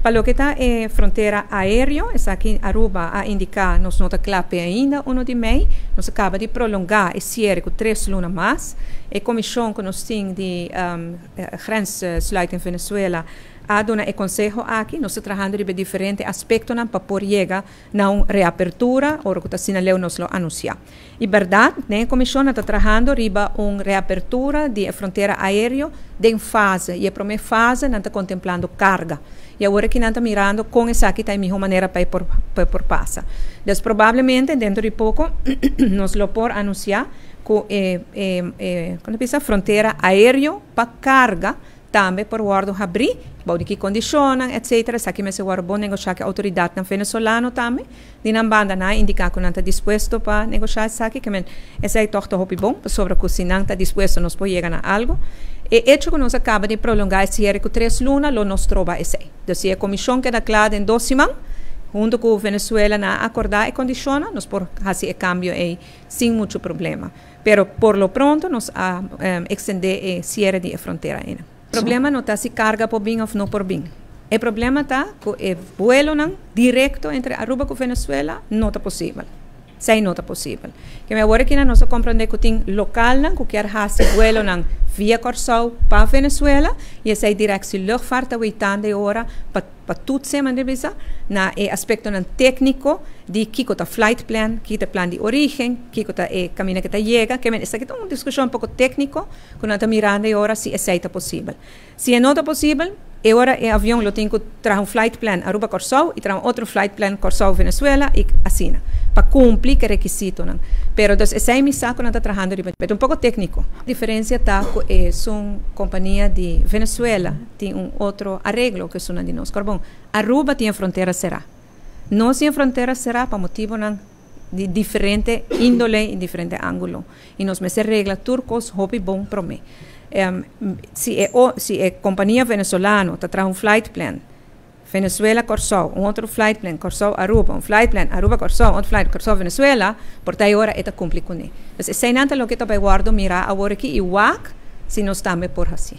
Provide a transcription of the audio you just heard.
Pa loke ta e frontera aereo, esaki Aruba a indica nos no ta cla pe ainda 1 di mei. Nos a caba di prolonga e ciere cu 3 luna mas. E comision cu nos tin di grenssluiting Venezuela a duna e conseho aki. Nos ta trahando riba diferente aspecto pa por yega na un reapertura, ora cu asina leu nos lo anuncia. E berdad, e comision ta trahando riba un reapertura di frontera aereo den fase, y e prome fase nan ta contemplando carga. Y awor cu nan ta mirando con esaki ta e miho manera pa por pasa. Entonces, probablemente dentro di poco nos lo por anuncia cu con bisa frontera aereo pa carga tambe por wordo habri, bou di ki condicion, etc. Esaki mester wordo bon negocia cu autoridad nan venezolano tambe. Di nan banda nan a indica cu nan ta dispuesto pa negocia esaki, kiermen esey toch ta hopi bon, sobre cu si nan ta dispuesto nos por yega na algo. E hecho cu nos a caba di prolonga e ciere cu 3 luna, lo no stroba esey. Entonces, si e comision keda cla den 2 siman, hunto cu Venezuela nan acorda e condicion, nos por haci e cambio ey sin mucho problema. Pero por lo pronto nos a extende e ciere di frontera ainda. Problema no ta si carga por bin of no por bin. E problema ta cu e vuelo nan directo entre Aruba cu Venezuela no ta posibel. Esey no ta posibel. Kiermen awor aki nos a comprende cu tin local nan cu kier haci vuelo nan via Corsou pa Venezuela y esey Directie Luchtvaart ta waitando awor pa tur siman revisa na e aspecto nan tecnico di kico ta flight plan, kico ta plan di origen, kico ta e caminda cu ta yega, kiermen esaki ta un discusion un poco tecnico cu nan ta mirando awor si esey ta posibel. Si no ta posibel, awor e avion lo tin cu traha un flight plan Aruba Corsou y traha otro flight plan Corsou Venezuela y asina, pa cumpli cu e requisito nan. Pero dus esey mi sa cu nan ta trahando riba, un poco tecnico. Diferencia ta cu e un compania di Venezuela tin un otro areglo cu esun di nos. Bon, Aruba tin frontera cera. Nos tin frontera cera pa motibo nan di diferente indole y diferente angulo. Y nos mester regla tur cos hopi bon prome. Si e compania venezolano ta traha un flight plan Venezuela Corsou, un otro flight plan Corsou Aruba, un flight plan Aruba Corsou, otro flight Corsou Venezuela, por ta ora e ta cumpli cu ne. Entonces, esey nan ta loke ta bay wordo mira awor aki y wak si nos tambe por haci.